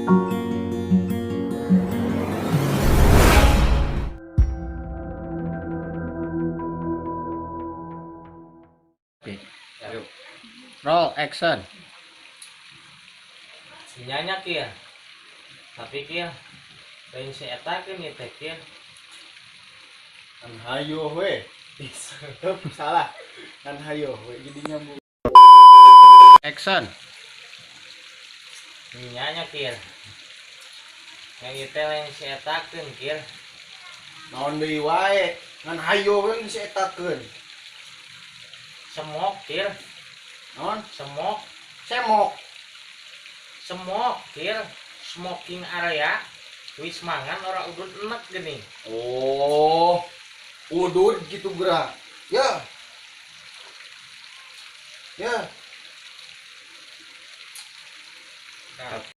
Oke. Yuk. Roll action. Sinyanya Kir. Tapi Kir, lain si eta keun ieu teh Kir. Kan hayo we. Salah. Kan hayo we jadi nyambung. Action. Nyanya Kir. Yang ieu teh lain si eta keun Kir. Naon deui wae. Ngan hayo we si etakeun. Semok Kir, Naon? Semok, Semok. Semok Kir, smoking area. Wis mangan ora udud enek gini. Oh. Udud gitu gerak. Ya. Ya. Nah.